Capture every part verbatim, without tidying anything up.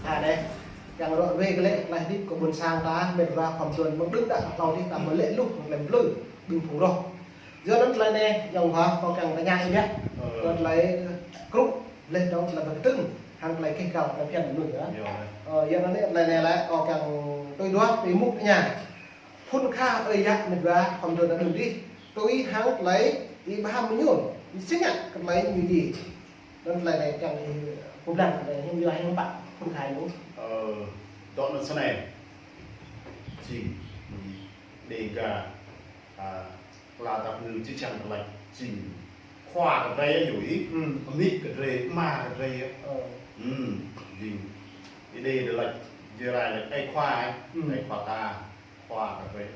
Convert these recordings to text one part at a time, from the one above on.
Ha, anei, kiăng rŏ ruê kơ lĕ klei hdĭp kơ ƀuôn sang ta, mĭt wa khua mduôn mơ̆ng đưm đă hlâo dih ta mă lĕ luh klei mplư, ƀing phung roh. Yua anăn klei anei, ayŏng ha, kâo kiăng tơña ih biă. Ơ. Kơ klei krŭ, leh dŏng klei kdơ̆ng, hăng klei keh găl klei bhiăn mnuih yơh. Yơh. Ơ, yua anăn klei anei lĕ, kâo kiăng tui duah, tui mŭk tơña. Phŭn kha ơi yă mĭt wa khua mduôn đưm dih, tui hăng klei Y-Bham Mñuôn, si ngă klei ñu djiê. Anăn klei anei kiăng ih pŭ blang klei anei, hiư̆m yua hiư̆m pă phŭn kha ñu. Ơ, dŏ anăn snei. Jing, Đêga, a, ala dap kngư čư̆ čhiăng kơ lač jing khua kơ drei yơh ñu ih. Hmm. Amĭ kơ drei, ama kơ drei yơh. Ơ. Hmm, jing. Ih dê dê lač, jing rai lač, ơ khua, ơ. Hmm. Ơ khua ta, khua kơ drei.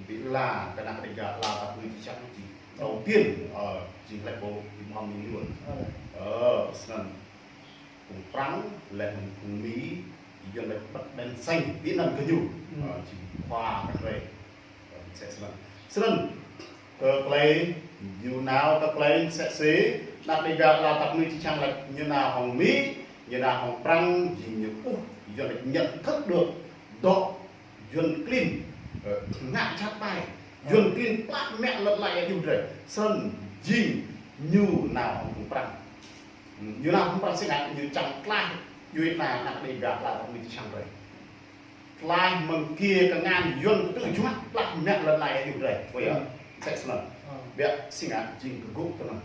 Bi ala kơ anak Đêga ala dap kngư čư̆ čhiăng jing. Ơ. Đầu tiên, ơ, jing lač pô Y-Bham Mñuôn. Ơ. Ơ, snăn. Phung Prăng, leh anăn phung Mi, Yuăn lač bật đèn xanh, bi anăn kơ ñu. Hmm. Ơ, jing khua kơ drei. Ơ, msĕ snăn. Snăn, kơ klei, ñu nao kơ klei msĕ si, anak Đêga ala dap kngư čư̆ čhiăng lač ñu nao hŏng Mi, ñu nao hŏng Prăng, jing ñu ƀuh, Yuăn lač nhận thức được, dŏ, Yuăn klin, ơ, ngă jhat ƀai, Yuăn klin plah mă lăn ala êa juh drei. Snăn, jing, ñu nao hŏng phung Prăng. Ñu nao hŏng Prăng si ngă ñu čiăng tlaih djuê ana anak Đêga ala dap kngư čư̆ čhiăng drei. Tlaih mơ̆ng kiê kngan Yuăn ktư̆ juă tlaih mă lăn ala êa juh drei. Ơ yơh, msĕ snăn. Ơ. Biă si ngă jing kgŭ tinăn.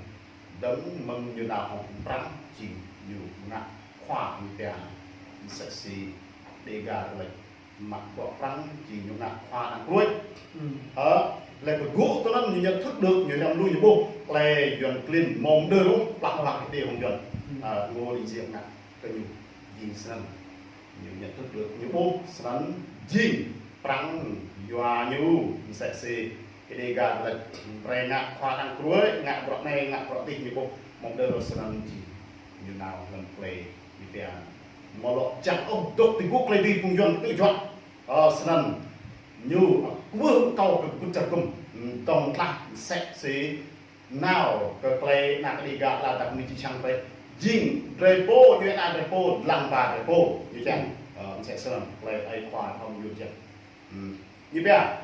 Dơ̆ng mơ̆ng ñu nao hŏng Prăng jing ñu ngă khua ñu pia msĕ si Đêga lač mă bruă Prăng jing ñu ngă khua đang kruê. Hmm. Ơ, leh kgŭ tinăn ñu nhận thức được ñu hriăm lu ñu ƀuh klei Yuăn klin mâo mdơr ôh, plah plah êdei hŏng Yuăn. Hmm. Ơ, Ngô Đình Diệm ngă kơ ñu jing snăn. Ñu nhận thức được ñu ƀuh snăn jing Prăng yua ñu msĕ si Đêga lač brei ngă khua đang kruê, ngă bruă anei, ngă bruă dih ñu ƀuh mâo mdơr ôh snăn jing. Ñu nao hlăm klei ñu pia. Mâo lŏ čiăng ôh dôk ti gŭ klei dưi phung Yuăn ktư̆ juă. Ơ, snăn ñu kwưh akâo kơ kbŭt čar gŭm, dŏng tlaih msĕ si nao kơ klei anak Đêga ala dap kngư čư̆ čhiăng drei. Jing drei pô, djuê ana drei pô, dlăng ba drei pô, ñu čiăng. Ơ, msĕ snăn, klei ơi khua hŏng ñu čiăng. Hmm. Ñu pia,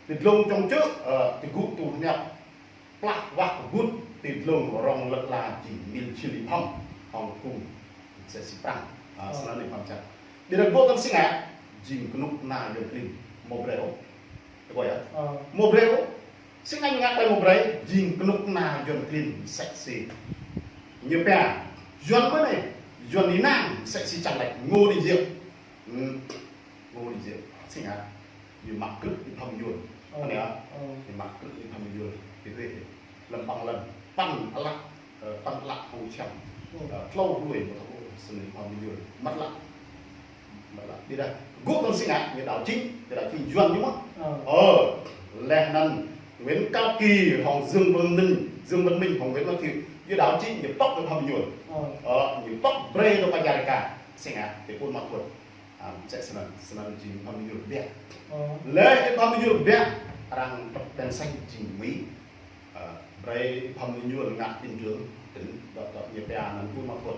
ti dlông čŏng čư̆, ơ, ti gŭ tuh ñăp, plah wah kbŭt, ti dlông rŏng lăn ala jing mil čhil Y-Bham, hŏng phung msĕ si Prăng. Ơ, snăn Y-Bham čiăng. Ƀiădah gŭ tinăn si ngă, jing knŭk kna Yuăn klin, mâo brei ôh. Ơ, ƀuh yơh. Ơ. Mâo brei ôh. Si ngă ñu ngă klei mâo brei, jing knŭk kna Yuăn klin msĕ si. Ñu pia, Yuăn mơ̆ anei, Yuăn ênang msĕ si čiăng lač Ngô Đình Diệm. Hmm. Ngô Đình Diệm. Si ngă, ñu mă krư̆ Y-Bham Mñuôn. Ơ. Anei, ơ. Ñu mă krư̆ Y-Bham Mñuôn. Ti hruê, hlăm ƀăng lăn, păn ală, ơ, păn ală hŏng čhiăm. Ơ. Ơ, tlâo hruê mâo thâo ôh, snăn Y-Bham Mñuôn. Măt ală. Măt ală. Ƀiădah, gŭ tinăn si ngă, ñu đảo chính, ñu đảo chính Yuăn ñu mơh. Ơ. Ơ, leh anăn, Nguyễn Cao Kỳ hŏng Dương Văn Minh, Dương Văn Minh hŏng Nguyễn Văn Thiệu, ñu đảo chính, ñu pŏk Y-Bham Mñuôn. Ơ. Ơ, ñu pŏk brei dôk Amerika, si ngă, ti Buôn Ma Thuột. A, msĕ snăn, snăn jing Y-Bham Mñuôn kbiă. Ơ. Leh Y-Bham Mñuôn kbiă, arăng bật đèn xanh jing Mi. Ơ, brei Y-Bham Mñuôn ngă tỉnh trưởng, tỉnh, dŏ, dŏ, ñu pia anăn Buôn Ma Thuột.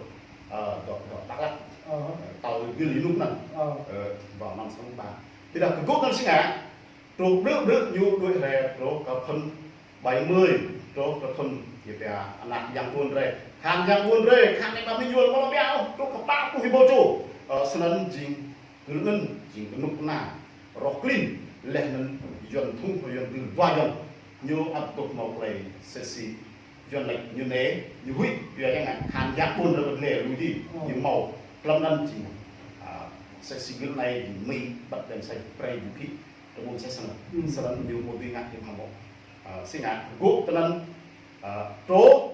Ơ, dŏ, dŏ, Đắk Lắk. Ơ. Ơ, tâo gưl ênuk anăn. Ơ. Ơ, dŏ năm sáu ba. Ƀiădah kơ gŭ tinăn si ngă, truh ƀrư̆ ƀrư̆ ñu đuĕ hriê, truh kơ thŭn bảy mươi, truh kơ thŭn, ñu pia, anak Yang Ƀuôn drei. Khan Yang Ƀuôn drei, khan Y-Bham Mñuôn, mâo lŏ ƀiă ôh, truh kơ pă pluh êbâo čô. Ơ, snăn jing, gưl anăn, jing knŭk kna, roh klin, leh anăn Yuăn thŭng, Yuăn gưl dua Yuăn. Ñu ăt dôk mâo klei msĕ si. Yuăn lač ñu anei, ñu huĭ, yua yang ngă, khan Yang Ƀuôn drei ƀơ̆t leh, lui dih, ơ, ñu mâo, hlăm anăn jing. A, msĕ si gưl anei, jing Mi, bật đèn xanh, brei vũ khí. Tơ mŭn msĕ snăn. Hmm. Snăn ñu mâo dưi ngă jing hmâo. A, si ngă, gŭ tinăn, a, truh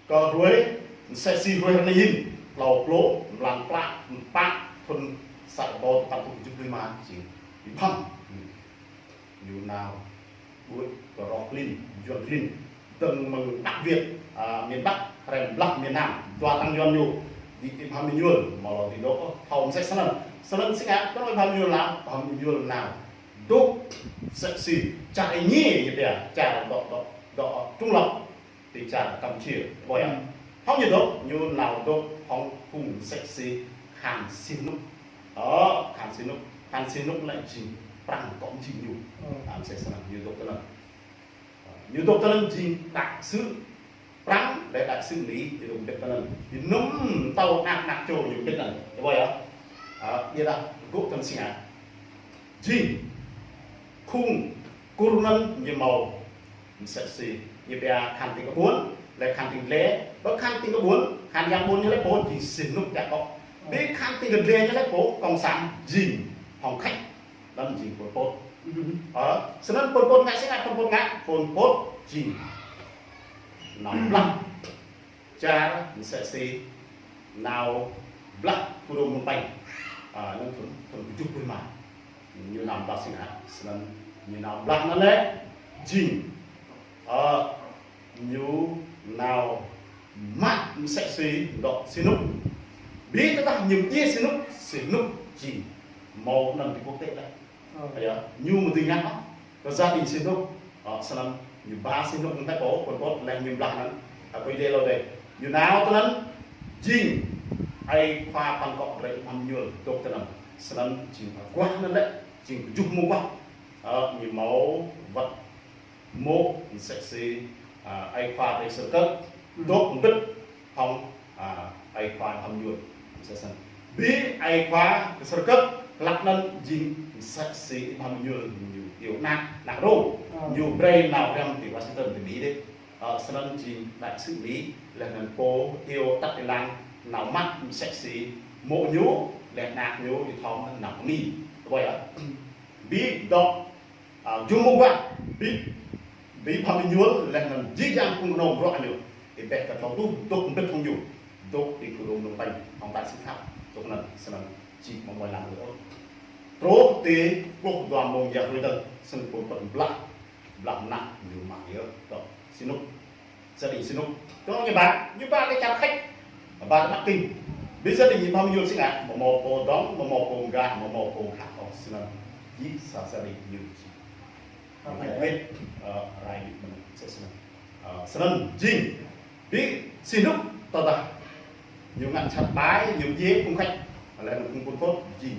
kơ hruê, msĕ si hruê ară anei jing, tlâo pluh, mlan pla, pă, thŭn sa êbâo dua păn êtuh kjuh pluh êma, jing Y-Bham. Hmm. Ñu nao, đuĕ kơ roh klin, Yuăn klin, dơ̆ng mơ̆ng Bắc Việt, a, miền Bắc, hriăm blah miền Nam, dua tăng Yuăn ñu, dih Y-Bham Mñuôn, mâo lŏ dih dôk, thâo msĕ snăn. Snăn si ngă, kơ Y-Bham Mñuôn nao, Y-Bham Mñuôn nao. Dôk, msĕ si, čar êngiê ñu pia, čar dŏ, dŏ, dŏ, trung lập, ti čar Campuchia, ƀuh yơh. Hmm. Hŏng ñu dôk, ñu nao dôk, hŏng phung msĕ si, Khan Sihanouk. Ơ, Khan Sihanouk. Khan Sihanouk lĕ jing Prăng kŏ mjing ñu. Ơ. Ơ, msĕ snăn ñu dôk tinăn. Ơ, ñu dôk tinăn jing đại sứ Prăng, leh đại sứ Mỹ, ñu dôk mbĭt tinăn. Ñu nŭm tâo anak anak čô ñu mbĭt tinăn. Ơ, ƀuh yơh. Ơ, ƀiădah gŭ tinăn si ngă. Jing khung kur anăn ñu mâo msĕ si ñu pia Khan Tĭng Kbuôn, leh Khan Tĭng Lê, ƀơ Khan Tĭng Kbuôn, Khan Yang Ƀuôn ñu lĕ pô jing Sihanouk Yang Kŏ. Bi Khan Tĭng Lê ñu lĕ pô cộng sản jing hŏng Khač, anăn jing Pol Pot. Ơ, snăn Pol Pot ngă si ngă, Pol Pot ngă, Pol Pot jing nao blah čar msĕ si nao blah Phnom Penh. Ơ, anăn thŭn, thŭn kjuh pluh êma. Ñu nao blah si ngă, snăn ñu nao blah anăn lĕ jing, ơ, ñu nao mă msĕ si dŏ Sihanouk. Bi tơdah ñu mdjiê Sihanouk, Sihanouk jing mâo anăn ti quốc tế leh. Ơ. Ơ, ñu mdê ngă, kơ gia đình Sihanouk. Ơ, snăn ñu ba Sihanouk anăn pô, Pol Pot leh ñu blah anăn. Ơ, ƀuh dê lŏ dê. Ñu nao tinăn, jing ai khua păn kŏ drei Y Bham Êñuôl dôk tinăn. Snăn jing aguah anăn lĕ, jing kjuh mông aguah. Ơ, ñu mâo wăt mô̆ msĕ si, ơ, ai khua drei Sơr Kơk, dôk mbĭt hŏng, ơ, ai khua Y Bham Êñuôl. Msĕ snăn. Bi ai khua Sơr Kơk, hlăk anăn jing msĕ si Y Bham Êñuôl ñu iêu anak, anak rông. Ơ. Ñu brei nao hriăm ti Washington ti Mỹ dê. Ơ, snăn jing đại sứ Mỹ, leh anăn pô iêu atăt êlan nao mă msĕ si mô̆ ñu, leh anak ñu, ñu thâo nao Mỹ. Ƀuh yơh. Bi dŏ, ơ, jŭm mông aguah, bi, bi Y Bham Êñuôl, leh anăn jih jang phung knŏng bruă ñu. Êbeh kơ tlâo êtuh, dôk mbĭt hŏng ñu. Dôk ti Phnom Penh, hŏng đại sứ Pháp, dôk anăn, snăn jing mâo mâo êlan ôh. Truh ti pluh dua mông ya hruê dơ̆ng, snăn Pol Pot blah, blah mnă ñu mă yơh, dŏ Sihanouk. Gia đình Sihanouk. Dŏ ñu ba, ñu ba kơ čar Khač. Ba Bắc Kinh. Bi gia đình Y Bham Êñuôl si ngă, amâo mâo pô dŏng, amâo mâo pô mgah, amâo mâo pô mkhăt ôh, snăn. Jih sa gia đình ñu. Ơ, rai mĭn msĕ snăn. Ơ, snăn jing. Bi Sihanouk tơdah ñu ngă jhat ƀai, ñu mdjiê phung Khač, leh anăn phung Pol Pot jing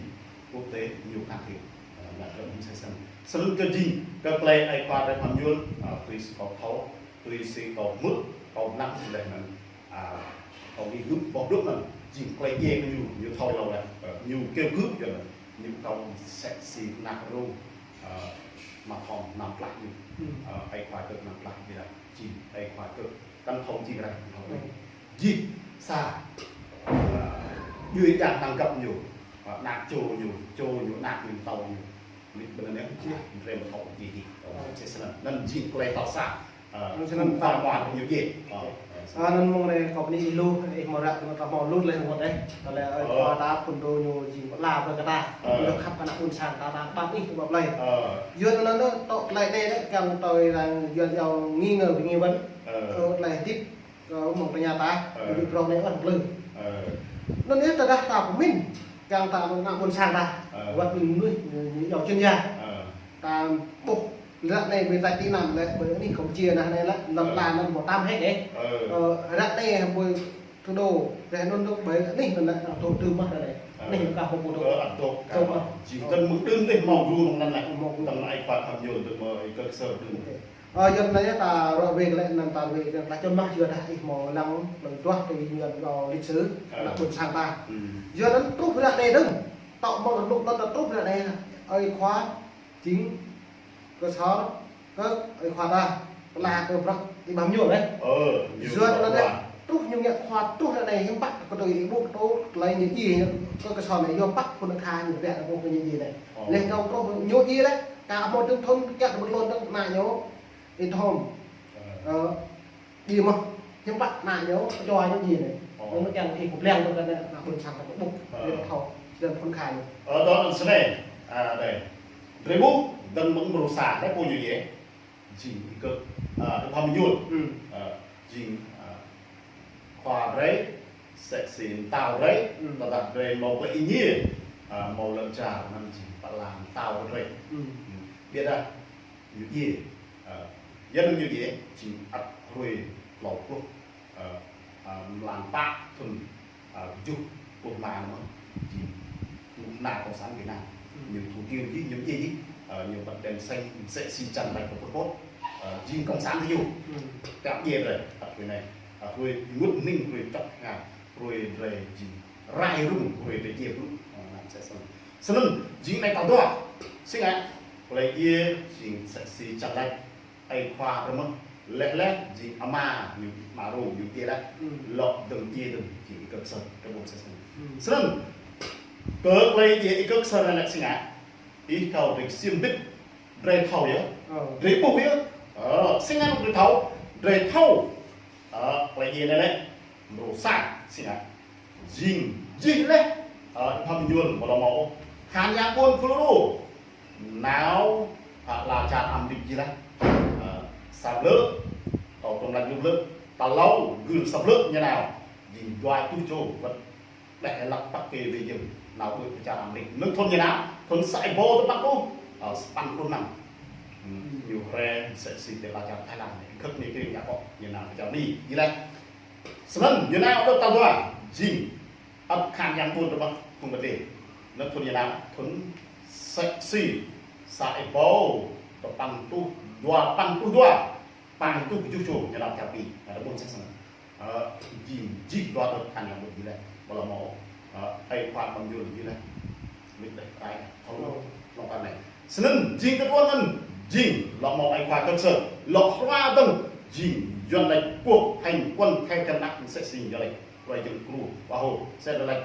quốc tế ñu kăn thâo. Ơ, ngă kơ msĕ snăn. Snăn kơ jing, kơ klei ai khua drei Y Bham Êñuôl, ơ, tui si kâo thâo, tui si kâo hmư̆, kâo mnăm leh anăn, ơ, kâo ƀuh boh blŭ anăn, jing klei djiê kơ ñu, ñu thâo êlâo leh, ơ, ñu kơ gưt yơh anăn, ñu kâo msĕ si anak rông, ơ, mă thŏng năm plah ñu, ơ, ai khua Kơk năm plah ñu leh, jing ai khua Kơk, kăn thâo jing rah, kăn thâo. Jih sa, ơ, djuê jang năng găp ñu, ơ, anak čô ñu, čô ñu, anak ñu, mtâo ñu. Mĭt ƀuôn anei, drei mâo thâo djiê djiê. Ơ, msĕ snăn. Anăn jing klei tal sa. Ơ, anăn snăn khua tal mâo ñu djiê. Ơ, ơ, snăn. Ơ, anăn mơ̆ng anei kâo bơni ih lu, ih mâo ră anăn ta mâo lu leh anăn dê. Tơlơi, ơ, khua ta phŭn dô ñu jing pla brei kơ ta. Ơ. Ñu khăp kơ anak ƀuôn sang ta, ta pap ih tu bap lei. Ơ. Yua anăn tơ klei anei, kiăng tui arăng yua yua nghi ngờ, nghi vấn. Ơ. Ơ, klei hdĭp. Kơ mơ̆ng tơña ta, ơ, ƀuh brei anei ăt mplư. Ơ. Anăn yơh tơdah ta pơmĭn, kiăng ta anak ƀuôn sang ta, ơ, wăt ƀing mnuih, ñu, ñu yua chuyên gia. Ơ. Ta ƀuh, leh anei ƀơi tač ti anăn lĕ, ƀơi anih Campuchia anăn lĕ, lăn, ơ, ala anăn mâo tam héc ê. Ơ. Ơ, leh anei ƀơi thủ đô, leh anăn dôk ƀơi anih anăn lĕ, dôk tơm mơh anei. Ơ. Anih ka hŏng thủ đô. Ơ, ăt dôk, dôk mơh. Jing tơl mơ̆ng đưm dih mâo gru anăn lĕ. Mâo gru. Tơl ai khua Y Bham Êñuôl, tơl mâo ih kơ ksơr đưm. Ơ, yua anăn yơh ta ruă wê klei anăn ta wê klei čŭn mah yua dah ih mâo lăng klei duah ti yua kơ lịch sử, ơ, anak ƀuôn sang ta. Hmm. Yua anăn truh ră anei dơ̆ng. Tŏ mơ̆ng rnuk anăn ta truh ră anei. Ơi khua jing kơ sor kơ ơi khua ta. Pla kơ bruă Y Bham Êñuôl dih. Ơ, yua anăn dih. Truh ñu ngă khua truh ră anei hiư̆m pă kơ tui ih ƀuh tơ klei ñu djiê kơ, kơ sor anei yua pă phŭn kha ñu biă kơ ñu djiê anei. Ơ. Leh kâo truh ñu djiê dih. Ka mâo dơ̆ng thŭn kiă kơ ƀuôn lăn dơ̆ng anăn ñu. Ih thâo. Ơ. Ơ, djiê mơh, hiư̆m pă anăn ñu, čua ñu djiê anei. Ơ. Ñu mă kiăng ih pơblang kơ anăn, anăn ƀuôn sang ta ƀuh. Ơ. Ñu thâo, lăn phŭn kha ñu. Ơ, dŏ anăn snei, ơ, dih. Drei ƀuh, dơ̆ng mơ̆ng mrô sa, leh pô ñu djiê. Jing Y Kơk, ơ, Y Bham Êñuôl. Hmm. Ơ, jing, ơ, khua drei, msĕ si mtao drei, hmm, tơdah drei mâo klei êngiê, ơ, mâo lăn čar, anăn jing pă lăn mtao drei. Hmm. Hmm. Ƀiădah, ñu djiê, ơ, ya anăn ñu djiê, jing ăt hruê tlâo pluh, ơ, ơ, mlan pă thŭn, ơ, kjuh pluh êma anăn. Jing knŭk kna cộng sản Việt Nam. Ñu thủ tiêu jih, ñu mdjiê jih. Ơ, ñu bật đèn xanh, msĕ si čiăng lač kơ Pol Pot. Ơ, jing cộng sản ñu. Tăp djiê brei, tăp hruê anei. Ơ, hruê ênguôt hnĭng, hruê čŏk hngah, hruê drei jing rai rŭng, hruê drei djiê blŭ. Ơ, anăn msĕ snăn. Snăn, jing anei tal dua. Si ngă, klei djiê, jing msĕ si čiăng lač. Aê khua drei mơh, leh leh, jing ama, ñu, ama rông, ñu djiê leh. Lŏ dơ̆ng djiê dơ̆ng, jing Y-Kơk Ksơr, drei ƀuh msĕ snăn. Snăn, kơ klei djiê Y-Kơk Ksơr anei lĕ si ngă, ih kâo drei ksiêm mbĭt, drei thâo yơh. Drei ƀuh yơh. Ơ, si ngă drei thâo, drei thâo. Ơ, klei djiê anei lĕ, mrô sa, si ngă. Jing, jih leh, ơ, Y-Bham Êñuôl, amâo lŏ mâo ôh. Khan Yang Ƀuôn Fulro. Nao, ơ, ala čar Amêrik jih leh. Ơ, sa blư̆, kâo tuôm lač lu blư̆. Tal êlâo, gưl sa blư̆ ñu nao. Jing dua êtuh čô, wăt leh êlăk păk kơ wê jing. Nao ƀuh kơ čar Amêrik. Nơ̆ng thŭn ñu nao, thŭn sa êbâo dua păn êtuh, ơ, sa păn pluh năm. Ñu hriê msĕ si ti ala čar Thái Lan. Khăt ñu kơ ñu kŏ, ñu nao kơ čar Mi. Jih leh. Snăn, ñu nao dôk tal dua, jing, ăt khan Yang Ƀuôn drei mơh, phung Bơtê. Nơ̆ng thŭn ñu nao, thŭn msĕ si, sa êbâo, dua păn êtuh, dua păn êtuh dua, pă êtuh kjuh čô, ñu nao čar Mi, nao dôk ƀuôn msĕ snăn. Ơ, jing, jih dua dôk khan Yang Ƀuôn jih leh, amâo lŏ mâo, ơ, aê khua Y-Bham Êñuôl jih leh. Mĭt leh, rai, thâo lŏ, lŏ kơ anei. Snăn, jing kơ ƀuôn anăn, jing, lŏ mâo aê khua Y-Kơk Ksơr, lŏ hrua dơ̆ng, jing, Yuăn lač quốc hành quân theo chân Bác msĕ si Yuăn lač, hlue jơ̆ng kru, ƀă hô, msĕ lač,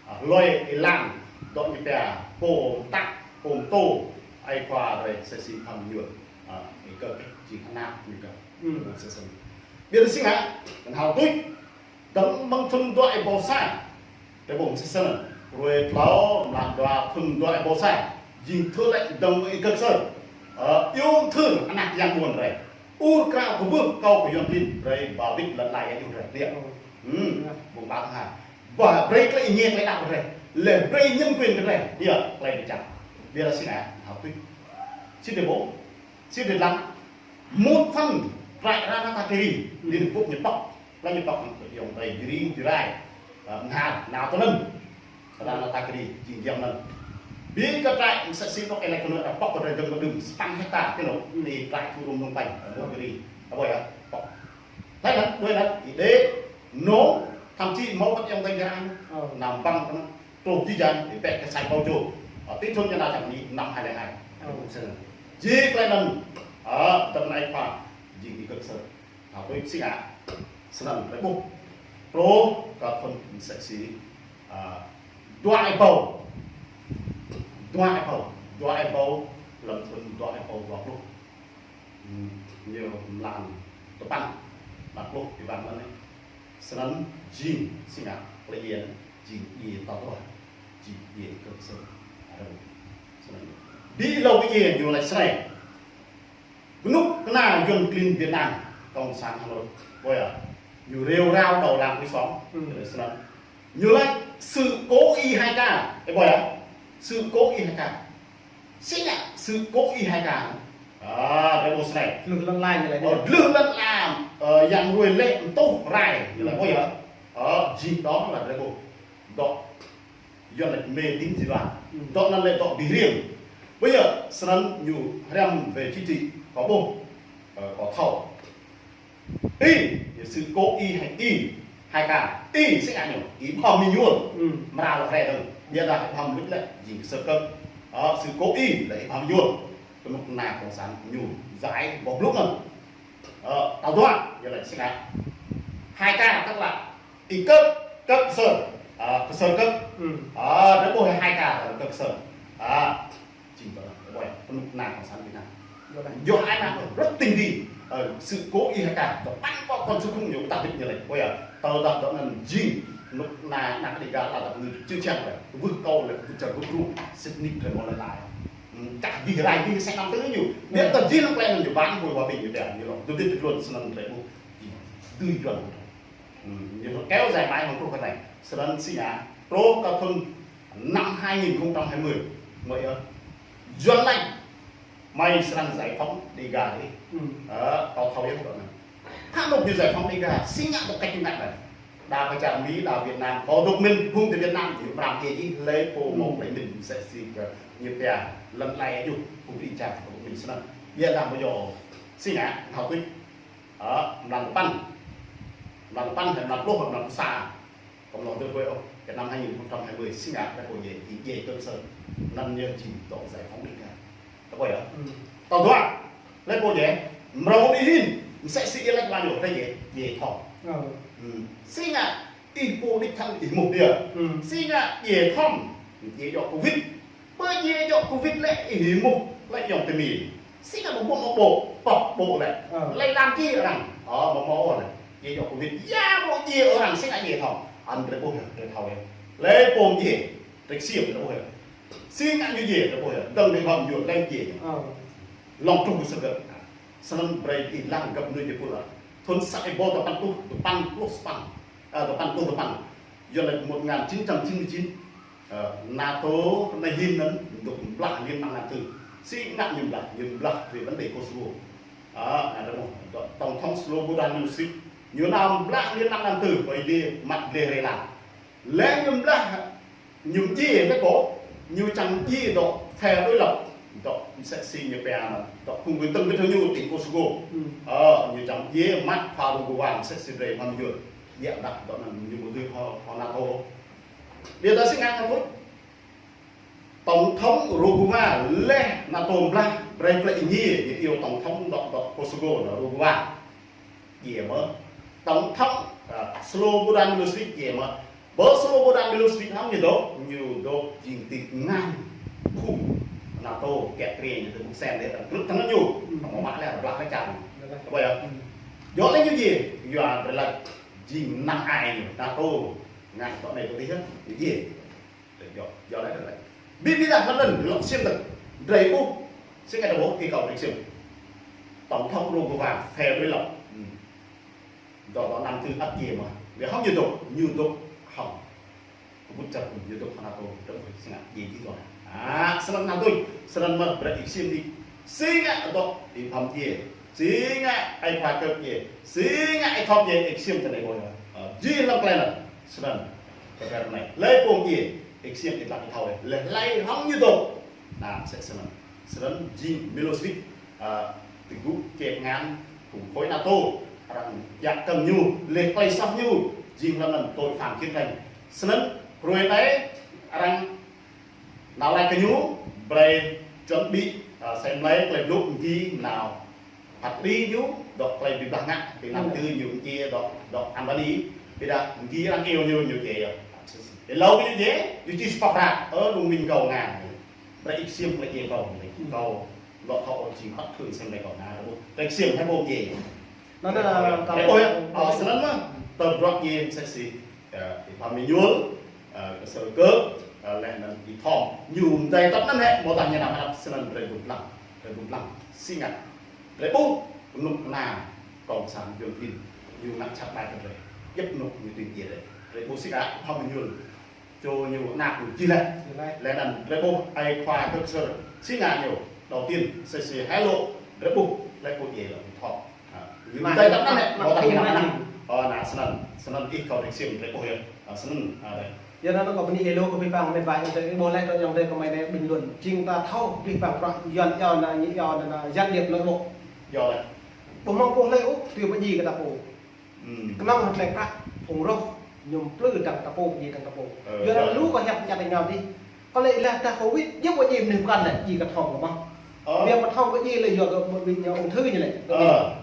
ơ, hlue êlan, dŏ ñu pia, pô mtă, pô mtô, aê khua drei msĕ si Y-Bham Êñuôl, ơ, Y-Kơk, jing anak ñu kơ. Msĕ snăn. Ƀiădah si ngă, knhal tuč, dơ̆ng mơ̆ng thŭn dua êbâo sa. Drei ƀuh msĕ snăn. Hruê tlâo, mlan dua, thŭn dua êbâo sa. Jing thơ lĕ dơ̆ng Y-Kơk Ksơr. Ơ, iêu thơ anak Yang Ƀuôn drei. Ur krao kơ bưp kâo kơ Yuăn klin drei ba wĭt lăn ala Yuăn drei. Liă. Hm, bung ba thŭn ha. Ba brei klei êngiê klei đăo drei. Leh brei nhân quyền kơ drei. Liă, klei bi čang. Ƀiădah si ngă, hao tuč. Si drei ƀuh. Si drei lăng, một phần trại Ratanakiri, Liên Hợp Quốc ñu pŏk, leh ñu pŏk, ayŏng adei Jiri, Jrai, ơ, Mhar, nao tơ anăn, Ratanakiri, jing giăm anăn. Bi kơ trại, msĕ si anôk êlâo kơ anôk, pŏk kơ drei dơ̆ng kơ dŭm, sa păn hecta, kơ anôk, ti trại Thu Rôm Phnom Penh, ơ, Jiri, ơ, ƀuh yơh, pŏk. Leh anăn, đuĕ anăn, Y-Đê, Nô, thậm chí mâo wăt ayŏng adei Jrai, nao ƀăng kơ anăn. Truh jih jang, ih pĕ kơ sa êbâo čô. Ơ, ti thŭn ñu nao čar Mi năm hai lẻ hai. Ơ. Jih klei anăn, ơ, dơ̆ng aê khua, jing Y-Kơk Ksơr. Hao tuč si ngă, snăn drei ƀuh. Truh kơ thŭn msĕ si, ơ, dua êbâo. Dua êbâo. Dua êbâo, hlăm thŭn dua êbâo dua pluh. Hm, ñu mlan dua păn, dua pluh, êwan anăn. Snăn jing si ngă, klei djiê, jing djiê tal dua, jing djiê Y-Kơk Ksơr. Arăng. Snăn. Bi êlâo klei djiê ñu lač snei. Knŭk kna Yuăn klin Việt Nam, Cộng sản Hà Nội. Ƀuh yơh. Ñu rêu rao đầu làng cuối xóm. Hm. Snăn. Ñu lač sự cố ý hai K. Ơ, ƀuh yơh. Sự cố ý hai K. Si ngă sự cố ý hai K. Ơ, drei ƀuh snei. Dlưh lăn ala ñu lač. Ơ, dlưh lăn ala, ơ, yang ruê lĕ mtuh rai. Ñu lač, ơ, yơh. Ơ, jing dŏ lač drei ƀuh. Dŏ, Yuăn lač mê tín dị đoan. Hm. Dŏ anăn lĕ dŏ bi hriêng. Ƀuh yơh, snăn ñu hriăm về chính trị. Kâo ƀuh, ơ, kâo thâo. Y, sự cố ý hai, ý, hai K. Y, si ngă ñu, Y-Bham Êñuôl. Hm. Mrâo lŏ hriê dơ̆ng. Ƀiădah Y-Bham luč leh, jing Ksơr Kơk. Ơ, sự cố ý là Y-Bham Êñuôl. Knŭk kna cộng sản ñu, giải boh blŭ anăn. Ơ, tal dua, ñu lač si ngă. Hai K, tức là Y-Kơk, Kơk Ksơr. Ơ, Ksơr Kơk. Hm. Ơ, drei ƀuh hai K, Kơk Ksơr. Ơ, Jing dŏ anăn, ơ, ƀuh, knŭk kna cộng sản Việt Nam. Dŏ anăn. Dŏ hai anăn rất tinh vi. Ơ, sự cố ý hai K, dŏ păn pŏk con số không ñu ta biết ñu lač. Ƀuh yơh, tơdah dŏ anăn jing knŭk kna anak Đêga leh dŏ ñu chữ chang leh. Wưh kâo leh, wưh čar wưh kru, sĭt nik drei mâo lăn ala. Hm, čah bi rai bi sĕ năm tơ ñu. Ƀiădah jing anăn klei anăn ñu bán ƀuh hòa bình ñu ƀiă, ñu lŏ. Dŭ dĭt tơ tluôn snăn drei ƀuh. Jing dưi Yuăn. Hm, ñu kéo dài mãi hŏng truh kơ anei. Snăn si ngă, truh kơ thŭn năm hai nghìn không trăm hai mươi. Mơ̆ yơh. Yuăn lač, mày srăng giải phóng Đêga đi. Hm. Ơ, kâo thâo yơh dŏ anăn. Khă anôk ñu giải phóng Đêga, si ngă dŏ cách mạng anei. Đa pơ čar Mi, đa Việt Nam, kâo dôk mĭn phung ti Việt Nam, ñu mram kơ jih, leh pô mâo klei mĭn msĕ si kơ ñu pia lăn lai ajuh, phung ti čar, phung mĭn snăn. Ƀiădah mâo yơh, si ngă, hao tuč. Ơ, mlan păn. Mlan păn, hay mlan pluh, hay mlan sa. Kâo amâo dôk hluê ôh, kơ năm hai nghìn không trăm hai mươi, si ngă, leh pô djiê, djiê tơl sơ. Anăn ñu jing dôk giải phóng đỉnh cao. Tơ pô yơh. Tal dua, leh pô djiê, mrâo đi hin, msĕ si ih lač mlam ñu, leh djiê, djiê thŏng. Si ngă, ih pô đĭ thăn ih mŭt dia. Si ngă, djiê thŏng, djiê djŏ covid. Pơ djiê djŏ covid leh ih mŭt, leh ayŏng ti Mi. Si ngă ƀuh ƀuh ƀô̆, pŏk ƀô̆ leh. Leh lam ti arăng, ơ, ƀuh ƀô̆ leh. Djiê djŏ covid, ya ƀô̆ djiê arăng, si ngă djiê thŏng. Anăn drei ƀuh yơh, drei thâo yơh. Leh pô djiê, drei ksiêm drei ƀuh yơh. Si ngă ñu djiê drei ƀuh yơh. Dơ̆ng drei hŏm ñu leh djiê. Lŏ truh kơ sơgơ̆. Snăn brei ih lăng găp mnuih djiê pul ah. Thŭn sa êbâo dua păn êtuh, dua păn pluh sa păn. Ơ, dua păn êtuh dua păn. Yơh leh một ngàn chín trăm chín mươi chín. Ơ, NATO anei hin anăn dôk mblah Liên bang Nam Tư. Si ngă ñu mblah, ñu mblah về vấn đề Kosovo. Ơ, NATO, tổng thống Slobodan Milosevic. Ñu nao mblah Liên bang Nam Tư, kơ ih dê mă dleh rê lăng. Leh ñu mblah, ñu djiê leh pô, ñu čiăng djiê dŏ phe đối lập, dŏ msĕ si ñu pia anăn, dŏ phung bi tưng bi tưng ñu tỉnh Kosovo. Ơ, ñu čiăng djiê mă pha Rugova msĕ si drei mă mjur. Ƀiă dah dŏ anăn ñu mâo dưi hŏ, hŏ NATO. Ƀiădah si ngă NATO. Tổng thống Rugova leh NATO mblah brei klei êngiê, ñu iêu tổng thống dŏ, dŏ Kosovo dŏ Rugova. Djiê mơh. Tổng thống, à, Slobodan Milosevic djiê mơh. Bơ Slobodan Milosevic hŏng ñu dôk, ñu dôk jing ti ngăn khung NATO kiă kriê ñu ti Bruxelles dê, krư̆ tơngan ñu. Mâo mă leh, mblah leh čar. Tơ pô yơh. Djŏ leh ñu djiê, yua drei lač jing năng ai ñu, NATO. Ngăn dŏ anei dôk ti yơh, ñu djiê. Djŏ, djŏ leh, djŏ leh. Bi, bi dah hlăm anăn, lŏ ksiêm dơ̆ng. Drei ƀuh, si ngă drei ƀuh, ih kâo drei ksiêm. Tổng thống Rugova, phe đối lập. Dŏ, dŏ Nam Tư ăt djiê mơh. Bi hŏng ñu dôk, ñu dôk hŏng. Kbŭt čar ñu dôk hŏng NATO, drei ƀuh si ngă djiê djiê dôk. Ă, snăn Nam Tư, snăn mơh brei ih ksiêm dih. Si ngă dôk, ih phăm djiê. Si ngă ai khua kơk djiê. Si ngă ai thŏp djiê, ih ksiêm ti anei ƀuh yơh. Ơ, jih hlăm klei anăn. Snăn. Kơ pher anei. Leh pô djiê, ih ksiêm ih tlă ih thâo leh. Leh hlei hŏng ñu dôk. Nă, msĕ snăn. Snăn jing Milosevic, ơ, ti gŭ čĕp ngăn, phung khối NATO. Arăng djă kơ̆ng ñu, leh klei soh ñu, jing hlăm anăn tội phạm chiến tranh. Snăn, hruê anei, arăng nao lač kơ ñu, brei chuẩn bị, ơ, asei mlei klei blŭ mgi nao. Phat kđi ñu, dôk klei bi blah ngă, ti Nam Tư ñu mgi dôk, dôk Albania, ƀiădah mgi arăng iêu ñu, ñu djiê yơh. Êlâo kơ ñu djiê, ñu čih pŏk hră, ơ, đung mĭn kâo ngă. Brei ih ksiêm klei djiê kâo, kâo, lŏ thâo ôh jing păt thưn asei mlei kâo ngă, brei ksiêm hĕ ƀuh djiê. Anăn, ơ, ƀuh yơh, ơ, snăn mơh, tơl bruă djiê msĕ si, ơ, ih phăm êñuôl, ơ, kơ sơ kơ, ơ, leh anăn ih thŏng, ñu mdei tăp anăn hĕ, mâo tah ñu nao mnăp snăn drei dôk lăng, drei dôk lăng, si ngă. Drei ƀuh, knŭk kna, cộng sản Yuăn tin, ñu ngă čăp ƀai kơ drei. Djăp knŭk ñu tin djiê drei. Drei ƀuh si ngă, ih phăm êñuôl. Čô ñu anak ñu čih leh. Čih leh. Leh anăn drei ƀuh ai khua kơk sơr. Si ngă ñu. Đầu tiên, msĕ si hĕ lŏ. Drei ƀuh leh pô djiê lŏ thŏ. Ha. Ñu mă, mdei tăp anăn leh. Mă, mâo tah ñu nao mnăp. Ơ, nă snăn. Snăn ih kâo drei ksiêm drei ƀuh yơh. Ha, snăn. Ha, drei. Yua anăn kâo bơni êlâo kơ bi păng mĭt wa ayŏng adei ƀuh leh dŏ ayŏng adei kơ mei anei bình luận. Jing ta thâo bi păng prăk Yuăn iêu anăn ñu iêu anăn gián điệp nội bộ. Yơh leh. Ƀuh mâo ƀuh leh ôh, tui pơjing kơ ta pô. Knŏng hŏng klei prăk, phung roh, ñu mplư dăng ta pô, djiê dăng ta pô. Ơ, yua anăn lu kơ hiăp mčah ti êngao dih. Kơ lĕ leh dah covid, djŏ ƀu djiê mnuih mkăn lĕ, djiê kơ thŏng kơ mơh. Ơ, biă kơ thŏng kơ djiê lĕ yua kơ ƀuh ñu ung thư ñu lĕ. Ơ.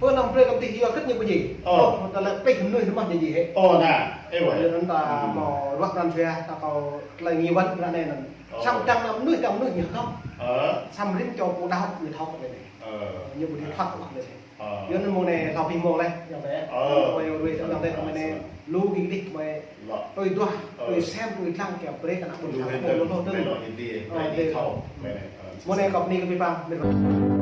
Pơ năm brei kăm tih yua kơ ñu ƀu djiê. Ơ. Ơ, ta lĕ pih mnuih mơh ñu djiê hĕ. Ơ, nă, ê wă. Yua anăn ta mâo ruă anăn suaih, ta kâo klei nghi vấn ră anei anăn. Ơ. Săm dăng năm mnuih, dăng mnuih ñu khŏm. Ơ. Săm rĭm čô pô đăo ñu thâo kơ lĕ anei. Ơ. Ñu ƀu djiê thŏt kơ lĕ anei. Ơ. Yua anăn mông anei hlâo bi mông leh, ayŏng adei. Ơ. Ơ, ayŏng adei kơ mei anei, lu kơ dih kơ mei. Tui duah, tui sem, tui dlăng kơ brei kơ ană ƀuôn sang. Lu lu lu. Mông anei kâo bơni kơ bi păng.